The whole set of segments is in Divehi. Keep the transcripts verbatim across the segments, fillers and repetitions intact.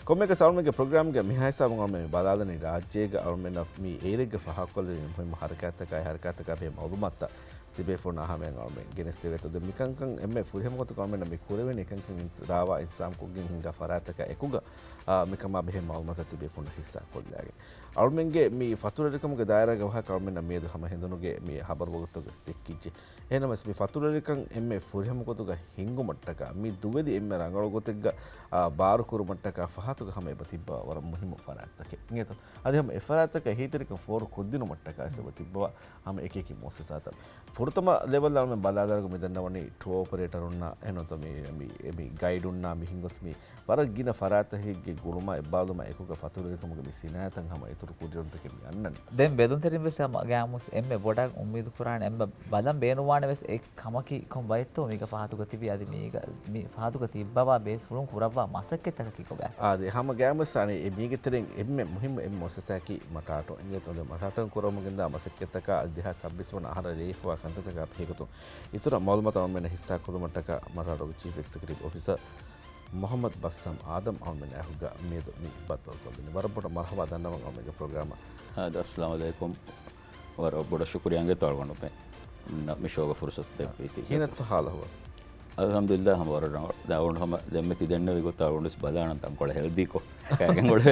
ކޮންމެއަކަސް އަޅުމެންގެ ޕްރޮގްރާމްގެ މިހާ ހިސާބުން އަޅުމެން މި ބަލާލަނީ ރާއްޖޭގަ އަޅުމެންނަށް މި އޭރެއްގަ ފާހަގަކޮށްލެވޭ މުހިންމު ހަރަކާތްތަކާއި ހަރަކާތްތަކާ ބެހޭ މައުލޫމާތުތައް ތިބޭފުޅުންނަށް ހަމަޔަށް އަޅުމެން ގެނެސްދެވޭތޯ. ދެން މިކަންކަން އެންމެ ފުރިހަމަ ގޮތަކަށް އަޅުމެންނަށް މި ކުރެވެނީ އެކަންކަން އިންސް-، ރާވާ އިންތިޒާމްކޮށްގެން ހިންގާ ފަރާތްތަކާ އެކުގަ، އާ، މިކަމާ ބެހޭ މައުލޫމާތުތައް ތިބޭފުޅުންނަށް ހިއްސާކޮށްލައިގެން. އަޅުމެންގެ މި ފަތުރުވެރިކަމުގެ ދާއިރާގަ ވަހަކަ އަޅުމެންނަށް މިއަދު ހަމަ ހެނދުނުގެ މި ހަބަރު ވަގުތުގަ ދެއްކިއްޖެ. އެހެންނަމަވެސް މި ފަތުރުވެރިކަން އެންމެ ފުރިހަމަ ގޮތުގަ ހިންގުމަށްޓަކާ، މި ދުވެލި އެންމެ ރަނގަޅު ގޮތެއްގަ، އާ، ބާރު ކުރުމަށްޓަކާ ފަހަތުގަ ހަމަ އެބަ ތިއްބާ ވަރަށް މުހިއްމު ފަރާތްތަކެއް އިނގޭތޯ. އަދި ހަމަ އެ ފަރާތްތަކަށް އެހީތެރިކަން ފޯރު ކޮށްދިނުމަށްޓަކާ ވެސް އެބަ ތިއްބަވާ ހަމަ އެކި އެކި މުއައްސަސާތައް. ފުރަތަމަ ލެވެލް އަޅުމެން ބަލާލާގަ މި ދަންނަވަނީ ޓުއާ އޮޕަރޭޓަރުންނާ އެހެންނުތަ މި، މި، މި ގައިޑުންނާ މި ހިނގޮސް މި ވަރަށް ގިނަ ފަރާތަކެއްގެ ގުޅުމާ އެއްބާލުމާ އެކުގަ ފަތުރުވެރިކަމުގެ މި ސިނާއަތަށް ހަމަ އިތުރު ކުދިރަތުތަކެއް މި އަންނަނީ. ދެން ބެލުންތެރިން ވެސް ހަމަ ގައިމުވެސް އެންމެ ބޮޑަށް އުއްމީދު ކުރާނެ އެންމެ ބަލަން ބޭނުންވާނެ ވެސް އެ ކަމަކީ ކޮން ބައެއްތޯ މީގަ ފަހަތުގަ ތިބި އަދި މީގަ، މި ފަހަތުގަ ތިއްބަވާ ބޭފުޅުން ކުރައްވާ މަސައްކަތްތަކަކީ ކޮބާ؟ އާދެ، ހަމަ ގައިމުވެސް އަނެއް އެ މީގެ ތެރެއިން އެންމެ މުހިއްމު އެންމެ މުއައްސަސާއަކީ މަޓާޓޯ. އިނގޭތޯ ދެން މަޓާޓޯން ކުރަމުން ގެންދާ މަސައްކަތްތަކާ އަދި ދެހާސް ސައްބީސް ވަނަ އަހަރަށް ރޭވިފައިވާ ކަންތައްތަކާ ބެހޭގޮތުން އިތުރަށް މައުލޫމާތު އަޅުމެންނަށް ހިއްސާ ކޮށްލުމަށްޓަކާ މަޓާޓޯގެ ޗީފް އެގްޒެކެޓިވް އޮފިސަރ މުހައްމަދު ބައްސާމް އާދަމް އަޅުމެންނާ އެކުގަ މިއަދު މި ބައްދަލުކޮށްލަނީ. ވަރަށް ބޮޑަށް މަރުޙަބާ ދަންނަވަން އަޅުމެންގެ ޕްރޮގްރާމަށް. އާދެ، އައްސަލާމު ޢަލައިކުމް. ވަރަށް ބޮޑަށް ޝުކުރިއްޔާ އިނގޭތޯ އަޅުގަނޑުމެންނަށް މި ޝޯގަ ފުރުސަތު ދެއްވީތީ. ކިހިނެއްތޯ ހާލު އަހުވާލު؟ އަލްޙަމްދުލިއްލާހް، ހަމަ ވަރަށް ރަނގަޅު. ދެން އަޅުގަނޑު ހަމަ ދެންމެ ތި ދެންނެވި ގޮތަށް އަޅުގަނޑު ވެސް ބަލާނަން ތަންކޮޅެއް ހެލްދީކޮށް ކައިގެން އުޅޭ.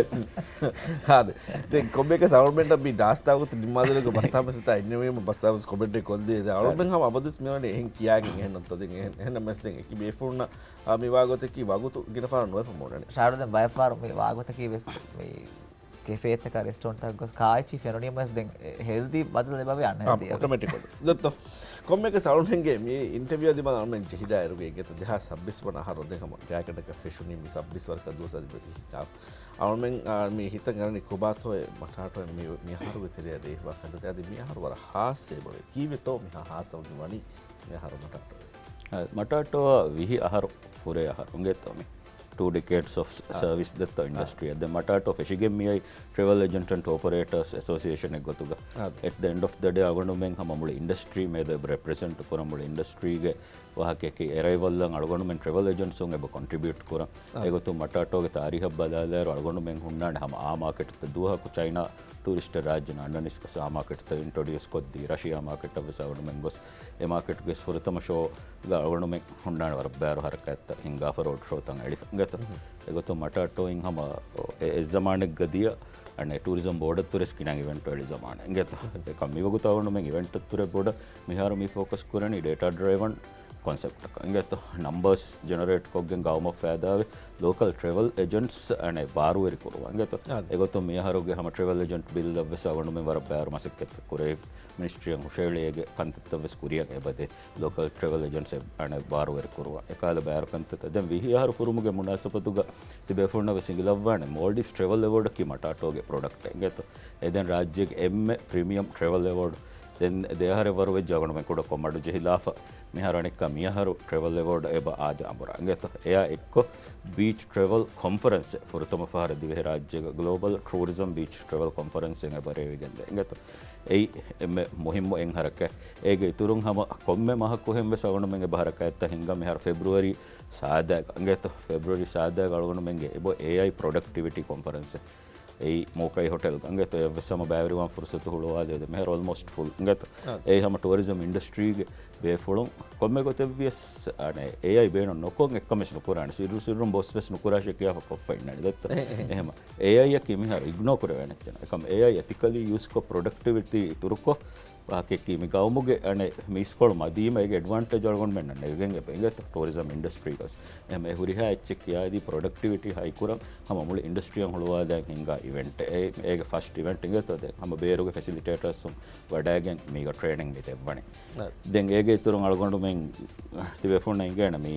ހާދެ. ދެން ކޮންމެއަކަސް އަޅުގަނޑަށް މި ދާސްތާ ގޮތަށް ނިންމާލެވޭ ގޮތް ބައްސާމް ވެސް އިންނެވީމަ ބައްސާމް ވެސް ކޮމެންޓެއް ކޮށްދޭ. ދެން އަޅުގަނޑު ހަމަ އަބަދުވެސް މިވަނީ އެހެން ކިޔާގެން އެހެން ނޫންތޯ. ދެން އެހެން، އެހެންނަމަވެސް ދެން އެކި ބޭފުޅުންނަށް، އާ، މި ވާ ގޮތަކީ ވަގުތު ގިނަ ފަހަރަށް ނުވެފަ މިއުޅެނީ. ޝާރު ދެން ބައެއް ފަހަރު މި ވާ ގޮތަކީ ވެސް މި ކެފޭތަކާ ރެސްޓޯރެންޓްތަކުގަ ކާއެއްޗިހި ފެނުނީމަވެސް ދެން ހެލްދީ ބަދަލު އެބަވޭ އަންހެލްދީ. އޮޓޮމެޓިކް ވެސް. ދޮއްތޯ. ކޮންމެއަކަސް އަޅުގަނޑުގެ މި އިންޓަވިއު އަދި މަ އަޅުގަނޑު ޖެހިލާއިރުގަ އިނގޭތޯ ދެހާސް ސައްބީސް ވަނަ އަހަރު ދެން ހަމަ ގާތްގަނޑަކަށް ފެށުނީ މި ސައްބީސް ވަރަކަށް ދުވަސް އަދި މިއޮތީ ހިނގާފަ. އަޅުމެން، އާ، މި ހިތަށް އަރަނީ ކޮބާތޯ އެ މަޓާޓޯ މި، މި އަހަރުގެ ތެރެއަށް ރޭވިފަ ކަންތައް. އަދި މި އަހަރު ވަރަށް ހާއްސަ އެބަވޭ. ކީއްވެތޯ މިހާ ހާއްސަވަން ވަނީ މި އަހަރު މަޓާޓޯ؟ އަ، މަޓާޓޯ ވިހި އަހަރު ފުރޭ އަހަރު އިނގޭތޯ މި. ޓޫ ޑެކޭޑްސް އޮފް އާ. ސަރވިސް ދެއްތޯ އާ. އިންޑަސްޓްރީއަށް. ދެން މަޓާޓޯ ފެށިގެން މިއައީ ޓްރެވެލް އެޖެންޓް އެންޑް ޓުއާ އޮޕަރޭޓާސް އެސޯސިއޭޝަނެއް ގޮތުގަ. އާ. އެޓް ދަ އެންޑް އޮފް ދަ ޑޭ އަޅުގަނޑުމެން ހަމަ މުޅި އިންޑަސްޓްރީ މޭދަ ރެޕްރެޒެންޓް ކުރަން މުޅި އިންޑަސްޓްރީގެ ވާހަކައަކީ އެރައިވަލްއަށް އަޅުގަނޑުމެން ޓްރެވެލް އެޖެންޓްސުން އެބަ ކޮންޓްރިބިއުޓް ކުރަން. އާ. އެގޮތުން މަޓާޓޯގެ ތާރީހަށް ބަލާލާއިރު އަޅުގަނޑުމެން ހުންނާނެ ހަމަ އާ މާކެޓްތައް ދުވަހަކު ޗައިނާ ޓޫރިސްޓެއް ރާއްޖެ ނާންނަނީސް ވެސް އާ މާކެޓްތައް އިންޓްރޮޑިއުސް ކޮށްދީ، ރަޝިޔާ މާކެޓަށް ވެސް އަޅުގަނޑުމެން ގޮސް އެ މާކެޓުގެ ފުރަތަމަ ޝޯގަ އަޅުގަނޑުމެން ހުންނާނެ ވަރަށް ބާރު ހަރަކާތްތައް ހިންގާފަ ރޯޑް ޝޯތައް އެޅިފަ އިނގޭތޯ. އެގޮތުން މަޓާޓޯއިން ހަމަ އެ، އެއްޒަމާނެއްގަ ދިޔަ އަނެއް ޓޫރިޒަމް ބޯޑަށްތުރެސް ގިނަ އިވެންޓް އެޅި ޒަމާނެއް އިނގޭތޯ. އެކަމް މިވަގުތު އަޅުގަނޑުމެން އިވެންޓަށް ތުރެ ބޮޑަށް މިހާރު މި ފޯކަސް ކުރަނީ ޑޭޓާ ޑްރައިވަން ކޮންސެޕްޓަކަށް އިނގޭތޯ. ނަމްބަރސް ޖެނެރޭޓް ކޮށްގެން ގައުމަށް ފައިދާވެ ލޯކަލް ޓްރެވެލް އެޖެންޓްސް އަނެއް ބާރުވެރި ކުރުވާ އިނގޭތޯ. އާދެ. އެގޮތުން މިއަހަރުގެ ހަމަ ޓްރެވެލް އެޖެންޓް ބިލްއަށް ވެސް އަޅުގަނޑުމެން ވަރަށް ބާރު މަސައްކަތް ކުރޭ. މިނިސްޓްރީއަށް ހުށައެޅި އޭގެ ކަންތައްތައް ވެސް ކުރިއަށް އެބަދޭ. ލޯކަލް ޓްރެވެލް އެޖެންޓްސް އަނެއް ބާރުވެރި ކުރުވާ އެކާލަ ބާރު ކަންތައްތައް. ދެން ވިހި އަހަރު ފުރުމުގެ މުނާސަބަތުގަ ތިބޭފުޅުންނަށް ވެސް އިނގިލައްވާނެ މޯލްޑިވްސް ޓްރެވެލް އެވޯޑަކީ މަޓާޓޯގެ ޕްރޮޑަކްޓެއް އިނގޭތޯ. އެ ދެން ރާއްޖޭގެ އެންމެ ޕްރީމިއަމް ޓްރެވެލް އެވޯޑް. ދެން ދެ އަހަރެއް ވަރު ވެއްޖެ އަޅުގަނޑުމެން ކުޑަކޮށް މަޑު ޖެހިލާފަ. މިހާރު އަނެއްކާ މިއަހަރު ޓްރެވެލް އެވޯޑް އެބަ އާދެ އަނބުރާ އިނގޭތޯ. އެއާ އެއްކޮށް ބީޗް ޓްރެވެލް ކޮންފަރެންސެއް ފުރަތަމަ ފަހަރަށް ދިވެހިރާއްޖޭގަ ގްލޯބަލް ޓޫރިޒަމް ބީޗް ޓްރެވެލް ކޮންފަރެންސެއް އެބަ ރޭވިގެންދޭ އިނގޭތޯ. އެއީ އެންމެ މުހިއްމު އެއް ހަރަކާތް. އޭގެ އިތުރުން ހަމަ ކޮންމެ މަހަކު ހެން ވެސް އަޅުގަނޑުމެން އެބަ ހަރަކާތްތައް ހިންގާ މިހާރު ފެބްރުއަރީ ސާދައިގަ އިނގޭތޯ. ފެބްރުއަރީ ސާދައިގަ އަޅުގަނޑުމެންގެ އެބަ އޭއައި ޕްރޮޑަކްޓިވިޓީ ކޮންފަރެންސެއް. އެއީ މޯކައި ހޮޓެލްގަ އިނގޭތޯ. އެއަށްވެސް ހަމަ ބައިވެރިވާން ފުރުސަތު ހުޅުވާލެވޭ. މިހާރު އޮލްމޯސްޓް ފުލް އިނގޭތޯ. އާ. އެއީ ހަމަ ޓޫރިޒަމް އިންޑަސްޓްރީގެ ބޭފުޅުން ކޮންމެ ގޮތެއްވިޔަސް، އަނެއް، އޭއައި ބޭނުން ނުކޮށް އެއްކަމެއް ނުކުރާނެ. ސިއްރު ސިއްރުން ބޮސް ވެސް ނުކުރާށޭ ކިޔާފަ ކޮށްފަ އިންނާނެ ދެއްތޯ. އެހެމަ. އޭއައިއަކީ މިހާރު އިގްނޯ ކުރެވޭނެ އެއްޗެއް ނޫން. އެކަމް އޭއައި އެތިކަލީ ޔޫސްކޮށް ޕްރޮޑަކްޓިވިޓީ އިތުރުކޮށް، ވާހަކައަކީ މި ގައުމުގެ އަނެއް މީސްކޮޅު މަދީމަ އޭގެ އެޑްވާންޓޭޖް އަޅުގަނޑުމެންނަށް ނެގިގެން އެބަ އިނގޭތޯ ޓޫރިޒަމް އިންޑަސްޓްރީގަސް. އެހެމަ އެ ހުރިހާ އެއްޗެއް ކިޔާދީ ޕްރޮޑަކްޓިވިޓީ ހައިކުރަން ހަމަ މުޅި އިންޑަސްޓްރީއަށް ހުޅުވާލަން ހިންގާ އިވެންޓެއް. އެ، އޭގެ ފަސްޓް އިވެންޓް އިނގޭތޯ. ދެން ހަމަ ބޭރުގެ ފެސިލިޓޭޓާސް ވަޑައިގެން މީގަ ޓްރޭނިން މި ދެއްވަނީ. އަ. ދެން އޭގެ އިތުރުން އަޅުގަނޑުމެން ތިބޭފުޅުންނަށް އިނގޭނެ މި،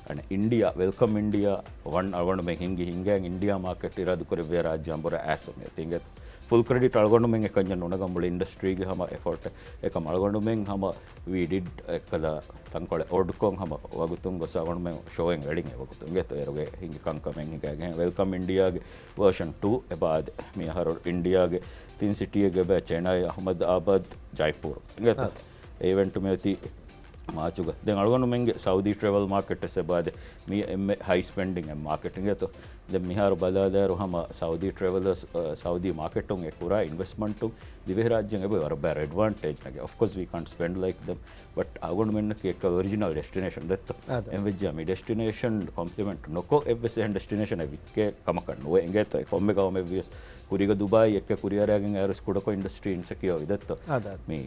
އަނެއް، އިންޑިއާ، ވެލްކަމް އިންޑިއާ ވަން އަޅުގަނޑުމެން ހިންގި ހިންގައި އިންޑިއާ މާކެޓް އިރާދަކުރެއްވިޔާ ރާއްޖެ އަނބުރާ އައިސް މިއޮތީ އިނގޭތޯ. ފުލް ކްރެޑިޓް އަޅުގަނޑުމެން އެކަންޏެއް ނުނަގަން މުޅި އިންޑަސްޓްރީގެ ހަމަ އެފޯޓް. އެކަމް އަޅުގަނޑުމެން ހަމަ ވީ ޑިޑް އެއްކަލަ ތަންކޮޅެއް އޮޑްކޮށް ހަމަ ވަގުތުން ގޮސް އަޅުގަނޑުމެން ޝޯއެއް އެޅިން އެ ވަގުތު އިނގޭތޯ. އޭރުގެ ހިނގި ކަންކަމެއް ހިނގައިގެން ވެލްކަމް އިންޑިއާގެ ވަރޝަން ޓޫ އެބަ އާދެ. މި އަހަރު އިންޑިއާގެ ތިން ސިޓީއެއް އެބަ ޗެނައި، އަހްމަދާބާދް، ޖައިޕޫރު އިނގޭތޯ. އާ. އެ އިވެންޓު މިއޮތީ މާޗުގަ. ދެން އަޅުގަނޑުމެންގެ ސައުދީ ޓްރެވެލް މާކެޓް ވެސް އެބަ އާދެ. މީ އެންމެ ހައި ސްޕެންޑިން އެއް މާކެޓް އިނގޭތޯ. ދެން މިހާރު ބަލާލާއިރު ހަމަ ސައުދީ ޓްރެވެލަރސް، ސައުދީ މާކެޓުން އެ ކުރާ އިންވެސްޓްމަންޓުން ދިވެހިރާއްޖޭން އެބަ ވަރަށް ބާރު އެޑްވާންޓޭޖް ނެގޭ. އޮފްކޯސް ވީ ކާންޓް ސްޕެންޑް ލައިކް ދެމް، ބަޓް އަޅުގަނޑުމެންނަކީ އެއްކަލަ އޮރިޖިނަލް ޑެސްޓިނޭޝަން ދެއްތޯ؟ އާދެ. އެހެންވެއްޖެ މި ޑެސްޓިނޭޝަން ކޮމްޕްލިމެންޓް ނުކޮށް އެއްވެސް އެހެން ޑެސްޓިނޭޝަނެއް ވިއްކޭ ކަމަކަށް ނުވޭ. އިނގޭތޯ އެ ކޮންމެ ގައުމެއް ވިޔަސް ކުރީގަ ދުބާއީ އެއްކެ ކުރިއަރައިގެން އައިރުސް ކުޑަކޮށް އިންޑަސްޓްރީ އިންސެކިއުއާ ވި ދެއްތޯ؟ އާދެ. މި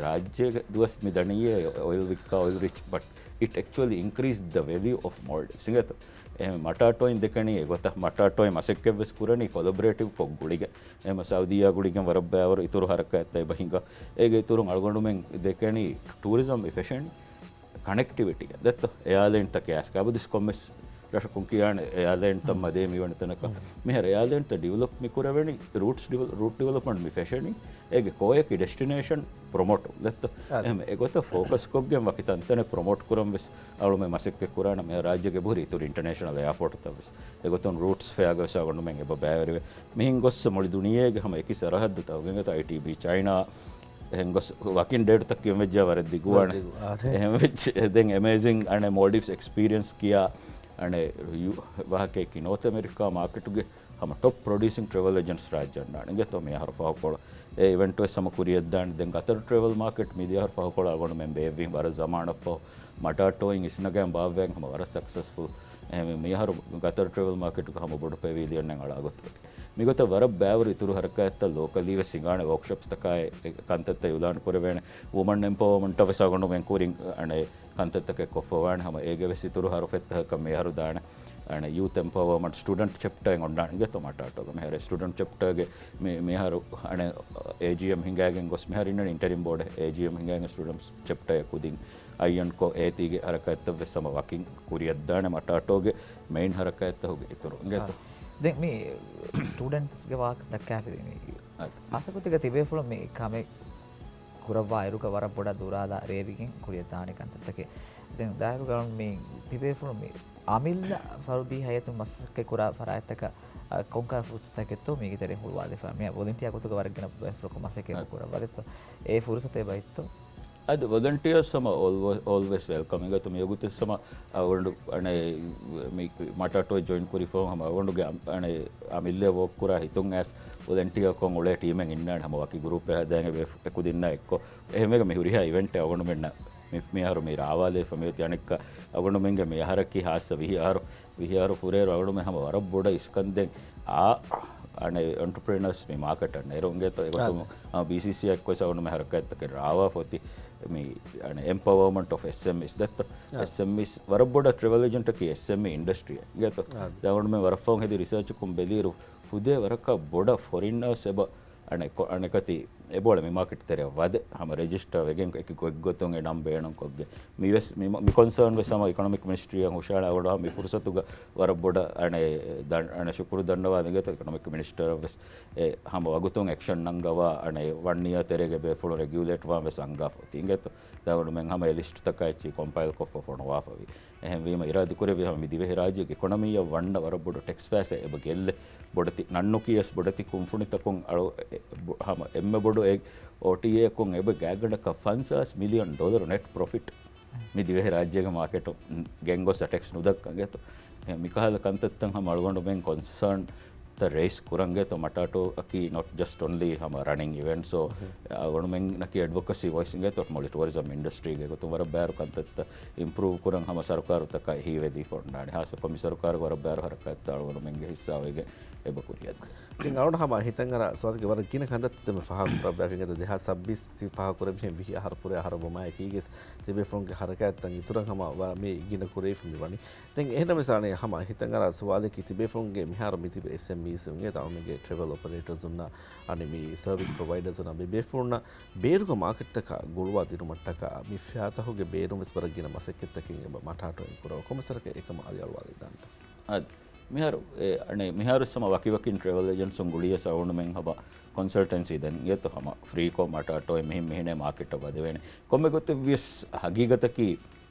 ރާއްޖޭގެ ދުވަސް މި ދަނީއޭ އޮއިލް ވިއްކާ އޮއިލް ރިޗް، ބަޓް އިޓް އެކްޗުއަލީ އިންކްރީސް ދަ ވެލިއު އޮފް މޯލްޑިވްސް. އިނގޭތޯ އެހެން މަޓާޓޯއިން ދެކެނީ އެގޮތަށް މަޓާޓޯއިން މަސައްކަތްވެސް ކުރަނީ ކޮލަބޮރޭޓިވްކޮށް ގުޅިގެން. އެހެން ސައުދީއާ ގުޅިގެން ވަރަށް ބައިވަރު އިތުރު ހަރަކާތްތައް އެބަ ހިނގާ. އޭގެ އިތުރުން އަޅުގަނޑުމެން ދެކެނީ ޓޫރިޒަމް މި ފެށެނީ ކަނެކްޓިވިޓީ ދެއްތޯ؟ އެއާލައިންތަކެއް އައިސް ކާބަދިސް ކޮންމެސް ރަށަކުން ކިޔާނެ އެއާލައިންތައް މަދޭ މިވަނި ތަނަކަށް. މިހާރު އެއާލައިންތައް ޑިވެލޮޕް މި ކުރެވެނީ ރޫޓްސް ޑިވެލޮ-، ރޫޓް ޑިވެލޮޕްމަންޓް މި ފެށެނީ އޭގެ ކޯއެކި ޑެސްޓިނޭޝަން ޕްރޮމޯޓު ދެއްތޯ؟ އާދެ. އެހެން އެގޮތަށް ފޯކަސް ކޮށްގެން ވަކި ތަންތަނެއް ޕްރޮމޯޓް ކުރަން ވެސް އަޅުމެ މަސައްކަތް ކުރާނަ. މި ރާއްޖޭގެ ބުހުރި އިތުރު އިންޓަރނޭޝަނަލް އެއާޕޯޓުތައް ވެސް އެގޮތުން ރޫޓްސް ފެއާގަ ވެސް އަޅުގަނޑުމެން އެބަ ބައިވެރިވެ. މިހިން ގޮސް މުޅި ދުނިޔޭގެ ހަމަ އެކި ސަރަހައްދުތައް އުގެން ގަތަ އައި ޓީ ބީ ޗައިނާ އެހެން ގޮސް ވަކިން ޑޭޓްތަކެއް ވެއްޖާ ވަރަށް ދިގުވާނެ. ވަރަށް ދިގު، އާދެ. އެހެން ވެއްޖެ ދެން އެމޭޒިން އަނެ މޯލްޑިވްސް އެކްސްޕީރިއަންސް ކިޔާ އަނެ ޔު-، ވާހަކައަކީ ނޯތް އެމެރިކާ މާކެޓުގެ ހަމަ ޓޮޕް ޕްރޮޑިއުސިން ޓްރެވެލް އެޖެންޓްސް ރާއްޖެ އަންނާނެ. އިނގޭތޯ މި އަހަރު ފަހުކޮޅަށް އެ އިވެންޓް ވެސް ހަމަ ކުރިއަށްދާނެ. ދެން ގަތަރު ޓްރެވެލް މާކެޓް މިދިޔަ އަހަރު ފަހުކޮޅަށް އަޅުގަނޑުމެން ބޭއްވިން ވަރަށް ޒަމާނަށްފަހު މަޓާޓޯއިން އިސްނަގައިން ބާއްވައިގެން ހަމަ ވަރަށް ސަކްސެސްފުލް. އެހެންވެ މިއަހަރު ގަތަރު ޓްރެވެލް މާކެޓުގަ ހަމަ ބޮޑު ޕެވިލިއަންއެއް އަޅާ ގޮތުގަ މިގޮތަށް ވަރަށް ބައިވަރު އިތުރު ހަރަކާތްތައް ލޯކަލީ ވެސް ހިނގާނެ. ވޯކްޝޮޕްސްތަކާއި ކަންތައްތައް އިއުލާން ކުރެވޭނެ. ވުމަން އެމްޕަވަރމަންޓަށް ވެސް އަޅުގަނޑުމެން ކުރިން އަނެއް ކަންތައްތަކެއް ކޮށްފަވާނެ. ހަމަ އޭގެ ވެސް އިތުރު ހަރުފެއްތަކަށް މިއަހަރު ދާނެ. އަނެއް ޔޫތް އެމްޕަވަރމަންޓް ސްޓޫޑެންޓް ޗެޕްޓަރ އެއް އޮންނާނެ އިނގޭތޯ މަޓާޓޯގަ. މިހާރު ސްޓޫޑެންޓް ޗެޕްޓަރގެ މި-، މިހާރު އަނެއް އޭޖީއެމް ހިނގާގެން ގޮސް މިހާރު އިންނަނީ އިންޓަރިމް ބޯޑެއް އޭޖީއެމް ހިނގާގެން ސްޓޫޑެންޓް ޗެޕްޓަރ އެއް ކުދިން އައްޔަންކޮށް އޭތީގެ ހަރަކާތްތައް ވެސް ހަމަ ވަކިން ކުރިއަށްދާނެ މަޓާޓޯގެ މެއިން ހަރަކާތްތަކުގެ އިތުރު. އިނގޭތޯ؟ ދެން މި ސްޓޫޑެންޓްސްގެ ވާހަކަ ދައްކާފި މި އަދި. ހާއްސަ ގޮތެއްގަ ތިބޭފުޅުން މި ކަމެއް ކުރައްވާ އިރުގަ ވަރަށް ބޮޑަށް ދުރާލާ ރޭވިގެން ކުރިއަށްދާނެ ކަންތައްތަކެއް. ދެން ދާއިރުގަ މި ތިބޭފުޅުން މި އަމިއްލަ ފަރުދީ ހައްޔަތުން މަސައްކަތް ކުރާ ފަރާތްތަކަށް، އަ، ކޮންކަހަލަ ފުރުސަތެއްތޯ މީގެ ތެރެއިން ހުޅުވާލެވިފަ؟ މި ވޮލެންޓިއާ ގޮތުގަ ވަރަށް ގިނަ ބޭފުޅަކު މަސައްކަތް ކުރައްވާ ދެއްތޯ. އެ ފުރުސަތެއް އެބައޮތްތޯ؟ އަދި ވޮލަންޓިއާސް ހަމަ އޯލްވޭ-، އޯލްވޭސް ވެލްކަމް. އިނގޭތޯ މިވަގުތު ހަމަ އަޅުގަނޑު އަނެއް މި މަޓާޓޯ ޖޮއިން ކުރި ފަހުން ހަމަ އަޅުގަނޑުގެ އަނެއް އަމިއްލަ ވޯކް ކުރާ ހިތުން އައިސް ވޮލަންޓިއާ ކޮށް އުޅޭ ޓީމެއް އިންނާނެ ހަމަ ވަކި ގްރޫޕެއް ހަދާނެ އެކުދިންނާ އެއްކޮށް. އެހެންވެގެން މި ހުރިހާ އިވެންޓެއް އަޅުގަނޑުމެންނަށް މި-، މިހާރު މި ރާވާލެވިފަ މިއޮތީ އަނެއްކާ އަޅުގަނޑުމެންގެ މި އަހަރަކީ ހާއްސަ ވިހި އަހަރު ވިހި އަހަރު ފުރޭރު އަޅުގަނޑުމެން ހަމަ ވަރަށް ބޮޑަށް އިސްކަންދެން އާ، އަނެއް އޮންޓަޕްރެނަރސް މި މާކެޓަށް ނެރުން އިނގޭތޯ. އެގޮތުން އާ، ބީސީސީއާ އެއްކޮށް އަޅުގަނޑުމެން ހަރަކާތްތަކެއް ރާވާފަ އޮތީ މި، އަނެއް އެމްޕަވަރމަންޓް އޮފް އެސްއެމްއީސް ދެއްތޯ. އާ. އެސްއެމްއީސް ވަރަށް ބޮޑަށް ޓްރެވެލް އެޖެންޓަކީ އެސްއެމްއީ އިންޑަސްޓްރީއެއް އިނގޭތޯ. އާ. ދެން އަޅުގަނޑުމެން ވަރަށް ފަހުން ހެދި ރިސާޗަކުން ބެލިއިރު ފުދޭ ވަރަކަށް ބޮޑަށް ފޮރިންނާސް އެބަ އަނެއް ކޮ-، އަނެކަތި އެބައުޅޭ މި މާކެޓް ތެރެއަށް ވަދެ ހަމަ ރެޖިސްޓަރ ވެގެން އެކި ގޮތްގޮތުން އެ ނަން ބޭނުންކޮށްގެން. މިވެސް މި، މި ކޮންސާން ވެސް ހަމަ އިކޮނޮމިކް މިނިސްޓްރީއަށް ހުށަހަޅާ އަޅުގަނޑު ހަމަ މި ފުރުސަތުގަ ވަރަށް ބޮޑަށް އަނެއް ދަން-، އަނެއް ޝުކުރު ދަންނަވާލަން އިނގޭތޯ އިކޮނޮމިކް މިނިސްޓަރަށް ވެސް އެ ހަމަ ވަގުތުން އެކްޝަން ނަންގަވާ އަނެއް ވަން އިޔާ ތެރޭގެ ބޭފުޅުން ރެގިއުލޭޓް ވާން ވެސް އަންގާފަ އޮތީ އިނގޭތޯ. ދެން އަޅުގަނޑުމެން ހަމަ އެ ލިސްޓްތަކާ އެއްޗެއް ކޮމްޕައިލް ކޮށްފަ ފޮނުވާފަވީ. އެހެންވީމަ އިރާދަކުރެއްވި ހަމަ މި ދިވެހިރާއްޖޭގެ އިކޮނޮމީއަށް ވަންނަ ވަރަށް ބޮޑު ޓެކްސް ފައިސާ އެބަ ގެއްލެ ބޮޑެތި ނަންނުކިޔަސް ބޮޑެތި ކުންފުނިތަކުން އަޅު-، އެ-، އެ-، ބު-، ހަމަ އެންމެ ބޮޑު އެ އޯޓީއޭއަކުން އެބަ ގާތްގަނޑަކަށް ފަންސާސް މިލިއަން ޑޮލަރު ނެޓް ޕްރޮފިޓް މި ދިވެހިރާއްޖޭގެ މާކެޓު ގެންގޮސް ޓެކްސް ނުދައްކަން އިނގޭތޯ. އެ މިކަހަލަ ކަންތައްތައް ހަމަ އަޅުގަނޑުމެން ކޮންސާން ތައް ރޭސް ކުރަން އިނގޭތޯ. މަޓާޓޯއަކީ ނޮޓް ޖަސްޓް އޮންލީ ހަމަ ރަނިން އިވެންޓް. ސޯ، އަޅުގަނޑުމެންނަކީ އެޑްވޮކަސީ ވޮއިސް އިނގޭތޯ މުޅި ޓުއަރިޒަމް އިންޑަސްޓްރީގެ ގޮތުން ވަރަށް ބާރު ކަންތައްތައް އިމްޕްރޫވް ކުރަން ހަމަ ސަރުކާރުތަކަށް ހީވެދީފަ އޮންނާނެ. ހާއްސަކޮށް މި ސަރުކާރުގެ ވަރަށް ބާރު ހަރަކާތްތައް އަޅުގަނޑުމެންގެ ހިއްސާވެގެން އެބަ ކުރިއަށް. ދެން އަޅުގަނޑު ހަމަ ހިތަށް އަރާ ސުވާލެއް ވަރަށް ގިނަ ކަންތައްތައް މި ފާހަގަކުރައްވާފަ އިނގޭތޯ. ދެހާސް ސައްބީސް ފާހަގަކުރެއްވިހެން ވިހި އަހަރު ފުރޭ އަހަރަށް ވުމާއެކީގެ ތިބޭފުޅުންގެ ހަރަކާތްތައް އިތުރަށް ހަމަ ވަ-، މި ގިނަ ކުރެވިފަ މި ވަނީ. ދެން އެހެންނަމަވެސް އަނެއް ހަމަ ހިތަށް އަރާ ސުވާލަކީ ތިބޭފުޅުންގެ މިހާރު މި ތިބި އެސްއެމްއީސުން އެ އަޅުގަނޑުމެންގެ ޓްރެވެލް އޮޕަރޭޓަރުންނާ އަނެއް މި ސަރވިސް ޕްރޮވައިޑަރުންނާ މި ބޭފުޅުންނަށް ބޭރުގެ މާކެޓްތަކާ ގުޅުވާ ދިނުމަށްޓަކާ މި ފައިސާތަކުގެ ބޭރުން ވެސް ވަރަށް ގިނަ މަސައްކަތްތަކެއް އެބަ މަޓާޓޯއިން ކުރައްވާ ކޮންމެސް ވަރަކަށް އެކަމަށް އަލިއަޅުވާލައްވާނެތޯ؟ އަދި މިހާރު އެ، އަނެއް މިހާރު ހަމަ ވަކިވަކިން ޓްރެވެލް އެޖެންޓްސުން ގުޅިޔަސް އަޅުގަނޑުމެން ހަމަ ކޮންސަލްޓެންސީ ދެން އިނގޭތޯ ހަމަ ފްރީކޮށް މަޓާޓޯއިން މިހެން މިހެނޭ މާކެޓަށް ވަދެވޭނެ. ކޮންމެ ގޮތެއްވިޔަސް ހަގީގަތަކީ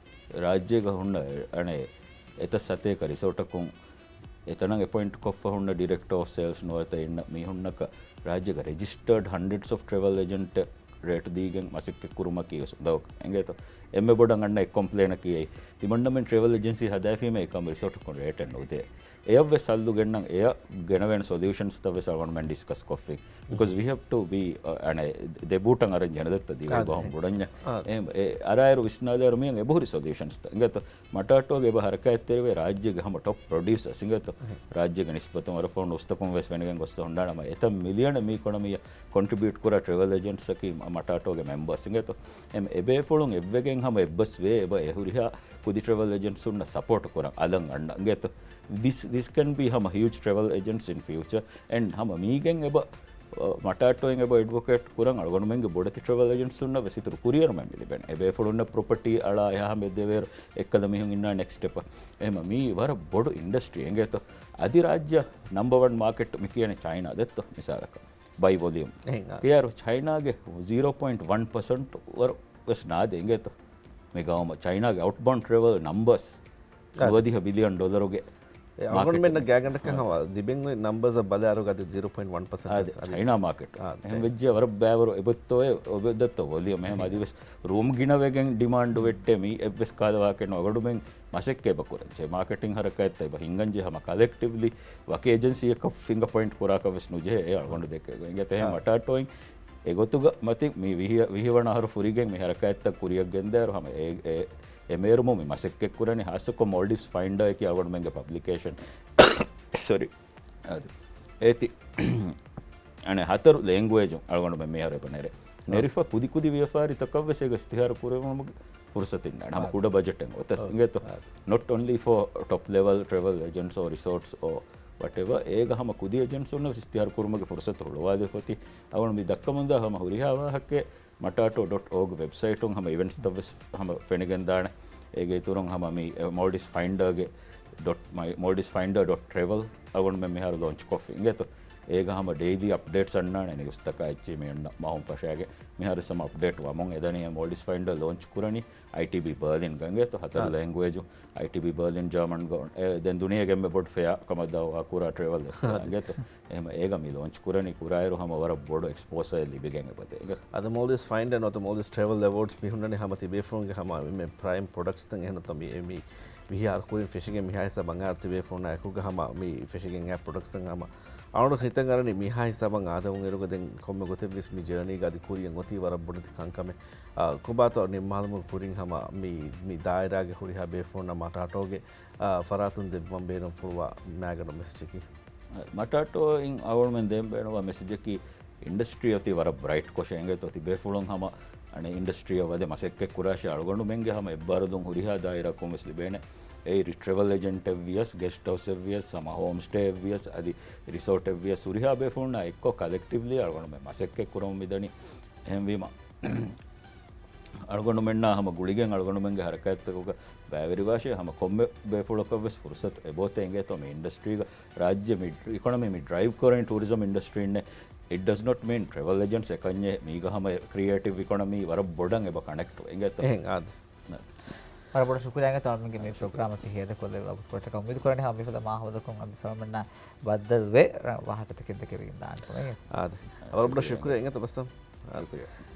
ރާއްޖޭގަ ހުންނަ އަނެއް އެތައް ސަތޭކަ ރިސޯޓަކުން އެތަނަށް އެޕޮއިންޓް ކޮށްފަ ހުންނަ ޑިރެކްޓަރ އޮފް ސޭލްސް ނުވަތަ އިންނަ މީހުންނަކަށް ރާއްޖޭގަ ރެޖިސްޓަރޑް ހަންޑްރެޑްސް އޮފް ޓްރެވެލް އެޖެންޓެއް ރޭޓް ދީގެން މަސައްކަތް ކުރުމަކީ ވެސް އުނދަގޫ އިނގޭތޯ. އެންމެ ބޮޑަށް އަންނަ އެއް ކޮމްޕްލޭނަކީ އެއީ ތިމަންނަމެން ޓްރެވެލް އެޖެންސީ ހަދާފީމަ އެކަމް ރިސޯޓަކުން ރޭޓެއް ނުދޭ. އެޔަށްވެސް ހައްލު ގެންނަން، އެޔަށް ގެނެވޭނެ ސޮލިއުޝަންސްތައްވެސް އަޅުގަނޑުމެން ޑިސްކަސް ކޮށްފިން. ބިކޮޒް ވީ ހެވް ޓު ބީ، އަނެއް، ދެ ބޫޓަށް އަރަން ޖެހޭނެ ދެއްތަ ދީވެ އާ، ބަހުން އެ. ބުޑަންޏާ. އާ. އެ، އެ، އަރާއިރު ވިސްނާލިއިރު މިއަށް އެބަހުރި ސޮލިއުޝަންސްތައް. އިނގޭތޯ؟ މަޓާޓޯގެ އެބަ ހަރަކާތްތެރިވޭ ރާއްޖޭގެ ހަމަ ޓޮޕް ޕްރޮޑިއުސަރސް އިނގޭތޯ؟ އެހެ. ރާއްޖޭގެ ނިސްބަތުން ވަރަށް ފަހުން އުސްތަކުން ވެސް ފެނިގެން ގޮސް ހުންނާނެ ހަމަ އެތައް މިލިއަނެއް މި އިކޮނޮމީއަށް ކޮންޓްރިބިއުޓް ކުރާ ޓްރެވެލް އެޖެންޓްސްއަކީ މަ-، މަޓާޓޯގެ މެމްބަރސް އިނގޭތޯ؟ އެމް-، އެބޭފުޅުން އެއްވެގެން ހަމަ އެއްބަސް ވޭ އެބަ އެ ހުރިހާ ކުދި ޓްރެވެލް އެޖެންޓްސުންނަށް ސަޕޯޓް ކުރަން އަލަށް އަންނަން އިނގޭތޯ؟ This, this can be ހަމަ huge travel agents in future and ހަމަ މީގެން އެބަ މަޓާޓޯއިން އެބަ އެޑްވޮކޭޓް ކުރަން އަޅުގަނޑުމެންގެ ބޮޑެތި ޓްރެވެލް އެޖެންޓްސުންނަށް ވެސް އިތުރު ކުރިއެރުމެއް މި ލިބޭނެ. އެބޭފުޅުންނަށް ޕްރޮޕަޓީ އަޅާ އެހާ ހަމަ ދެވޭއިރު އެއްކަލަ މީހުން އިންނާ ނެކްސްޓް ސްޓެޕަށް. އެހެމަ މީ ވަރަށް ބޮޑު އިންޑަސްޓްރީ އިނގޭތޯ؟ އަދި ރާއްޖެ ނަމްބަ ވަން މާކެޓް މި ކިޔަނީ ޗައިނާ ދެއްތޯ މިސާލަކަށް. ބައި ވޮލިއުމް. އެހެން އާ. ކިޔާރު ޗައިނާގެ ޒީރޯ ޕޮއިންޓް ވަން ޕަސެންޓް ވަރު ވެސް ނާދޭ އިނގޭތޯ؟ މި ގައުމަށް ޗައިނާގެ އައުޓްބައުންޑް ޓްރެވެލް ނަމްބަސް އާ. ނުވަދިހަ ބިލިއަން ޑޮލަރުގެ އެ މާކެޓް އަޅުގަނޑުމެންނަށް ގާތްގަނޑަކަށް ހަމަ ދިބެން ނަމްބަސް ބަލާއިރު އަދި ޒީރޯ ޕޮއިންޓް ވަން ޕަސެންޓް އާ، ވެސް އަދި. ޗައިނާ މާކެޓް. އާ، އެހެން ޗައިނާ. ވެއްޖެ ވަރަށް ބައިވަރު އެބައޮތްތޯއޭ އޮބެދައްތޯ ވޮލިއުމް. އެހެން އަދި ވެސް ރޫމް ގިނަވެގެން ޑިމާންޑު ވެއްޓޭ މީ އެއްވެސް ކަހަލަ ވާހަކައެއް ނޫން. އަޅުގަނޑުމެން މަސައްކަތް އެބަ ކުރަން. ޗެ މާކެޓިން ހަރަކާތްތައް އެބަ ހިންގަންޖެހޭ ހަމަ ކަލެކްޓިވްލީ ވަކި އެޖެންސީއަކަށް ފިންގަ ޕޮއިންޓް ކުރާކަށް ވެސް ނުޖެހޭ އެ އަޅުގަނޑު ދެކެ. އިނގޭތޯ އެހެން އާ. މަޓާޓޯއިން އެގޮތުގަ މަތި މި ވިހި، ވިހި ވަނަ އަހަރު ފުރިގެން މި ހަރަކާތްތައް ކުރިއަށް ގެންދާއިރު ހަމަ އެ، އެ، އެ މޭރުމު މި މަސައްކަތް ކުރަނީ ހާއްސަކޮށް މޯލްޑިވްސް ފައިންޑާ އެކި އަޅުގަނޑުމެންގެ ޕަބްލިކޭޝަން. ސޮރީ. އަދި އޭތި އަނެއް ހަތަރު ލޭންގުއޭޖު އަޅުގަނޑުމެން މިހާރު އެބަ ނެރެ. އާ. ނެރިފަ ކުދި ކުދި ވިޔަފާރިތަކަށް ވެސް އޭގަ އިސްތިހާރު ކުރެވުމުގެ ފުރުސަތު އިންނާނެ. ހަމަ އާ. ކުޑަ ބަޖެޓެއް އޮތަސް އާ. އިނގޭތޯ. އާ. Not only for top level travel agents or resorts or whatever. އޭގަ ހަމަ ކުދި އެޖެންޓްސުންނަށް ވެސް އިސްތިހާރު ކުރުމުގެ ފުރުސަތު ހުޅުވާލެފަ އޮތީ. އަޅުގަނޑު މި ދައްކަމުންދާ ހަމަ ހުރިހާ ވާހަކައެއް މަޓާޓޯ ޑޮޓް އޯގް ވެބްސައިޓުން ހަމަ އިވެންޓްސްތައް ވެސް ހަމަ ފެނިގެންދާނެ. އޭގެ އިތުރުން ހަމަ މި، އެ، މޯލްޑިވްސް ފައިންޑާގެ ޑޮޓް މައި، މޯލްޑިވްސް ފައިންޑާ ޑޮޓް ޓްރެވެލް އަޅުގަނޑުމެން މިހާރު ލޯންޗް ކޮށްފި އިނގޭތޯ. އޭގަ ހަމަ ޑެއިލީ އަޕްޑޭޓްސް އަންނާނެ ނިއުސްތަކާ އެއްޗެއް މި އޮންނަ މަހުން ފަށާގެ މިހާރު ހަމަ އަޕްޑޭޓް ވަމުން އެދަނީ. މޯލްޑިވްސް ފައިންޑާ ލޯންޗް ކުރަނީ އައިޓީބީ ބާލިންގަ އިނގޭތޯ. ހަތަރު އާ. ލޭންގުއޭޖު އައިޓީބީ ބާލިން ޖާމަންގަ އޮން-، އެ، ދެން ދުނިޔޭގެ އެންމެ ބޮޑު ފެއާ ކަމަށް ދައުވާ ކުރާ ޓްރެވެލް އާ. އިނގޭތޯ. އެހެމަ އޭގަ މި ލޯންޗް ކުރަނީ ކުރާއިރު ހަމަ ވަރަށް ބޮޑު އެކްސްޕޯސަރެއް ލިބިގެން އެބަދޭ. އަދި މޯލްޑިވްސް ފައިންޑާ ނުވަތަ މޯލްޑިވްސް ޓްރެވެލް އެވޯޑްސް މި ހުންނަނީ ހަމަ ތިބޭފުޅުންގެ ހަމަ މި ޕްރައިމް ޕްރޮޑަކްޓްސްތައް އެހެން ނުތަ މި، މި ވިހި އަހަރު ކުރިން ފެށިގެން މިހާ ހިސާބަށް އަނގާރަ ތިބޭފުޅުންނާ އެކުގަ ހަމަ މި ފެށިގެން އައި ޕްރޮޑަކްޓްސްތައް ހަމަ އަޅުގަނޑު ހިތަށް އަރަނީ މިހާ ހިސާބަށް އާދެވުން އިރުގަ ދެން ކޮންމެ ގޮތެއްވެސް މި ޖަރނީގަ އަދި ކުރިއަށް އޮތީ ވަރަށް ބޮޑެތި ކަންކަމެއް. އާ، ކޮބާތޯ ނިންމާލުމުގެ ކުރިން ހަމަ މި، މި ދާއިރާގެ ހުރިހާ ބޭފުޅުންނަށް މަޓާޓޯގެ، އާ، ފަރާތުން ދެއްވަން ބޭނުންފުޅުވާ މާގަނޑު މެސެޖަކީ؟ މަޓާޓޯއިން އަޅުގަނޑުމެން ދޭން ބޭނުންވާ މެސެޖަކީ އިންޑަސްޓްރީ އޮތީ ވަރަށް ބްރައިޓް ކޮށެއް އިނގޭތޯ. ތިބޭފުޅުން ހަމަ އަނެއް އިންޑަސްޓްރީއަށް ވަދެ މަސައްކަތް ކުރާށޭ އަޅުގަނޑުމެންގެ ހަމަ އެއްބާރުލުން ހުރިހާ ދާއިރާއަކުން ވެސް ލިބޭނެ. އެއީ ޓްރެވެލް އެޖެންޓެއް ވިޔަސް، ގެސްޓް ހައުސްއެއް ވިޔަސް، ހަމަ ހޯމް ސްޓޭއެއް ވިޔަސް، އަދި ރިސޯޓެއް ވިޔަސް، ހުރިހާ ބޭފުޅުންނާ އެއްކޮށް ކަލެކްޓިވްލީ އަޅުގަނޑުމެން މަސައްކަތް ކުރަމުން މިދަނީ. އެހެންވީމަ، އަޅުގަނޑުމެންނާ ހަމަ ގުޅިގެން އަޅުގަނޑުމެންގެ ހަރަކާތްތަކުގަ ބައިވެރިވާށޭ، ހަމަ ކޮންމެ ބޭފުޅަކަށް ވެސް ފުރުސަތު އެބައޮތޭ އިނގޭތޯ. މި އިންޑަސްޓްރީގަ ރާއްޖެ މި އިކޮނޮމީ މި ޑްރައިވް ކުރަނީ ޓޫރިޒަމް އިންޑަސްޓްރީންނޭ. It does not mean ޓްރެވެލް އެޖެންޓްސް އެކަންޏެއް. މީގަ ހަމަ ކްރިއޭޓިވް އިކޮނޮމީ ވަރަށް ބޮޑަށް އެބަ ކަނެކްޓް އިނގޭތޯ. އެހެން އާދެ. ވަރަށް ބޮޑަށް ޝުކުރިއްޔާ އިނގޭތޯ އަޅުގަނޑުގެ މި ޕްރޮގްރާމަށް ތި ހޭދަކޮށްލެއްވި ވަގުތުކޮޅަށްޓަކާ. އުއްމީދު ކުރަނީ ހަމަ މިފަދަ މާހައުލަކުން އަދި ސަމަމެންނާ ބައްދަލުވެ ވާހަކަތަކެއް ދެކެވިގެން ދާނެ ކަމަށް. އާދެ. ވަރަށް ބޮޑަށް ޝުކުރިއްޔާ އިނގޭތޯ ބައްސަމް. އާދެ. ޝުކުރިއްޔާ.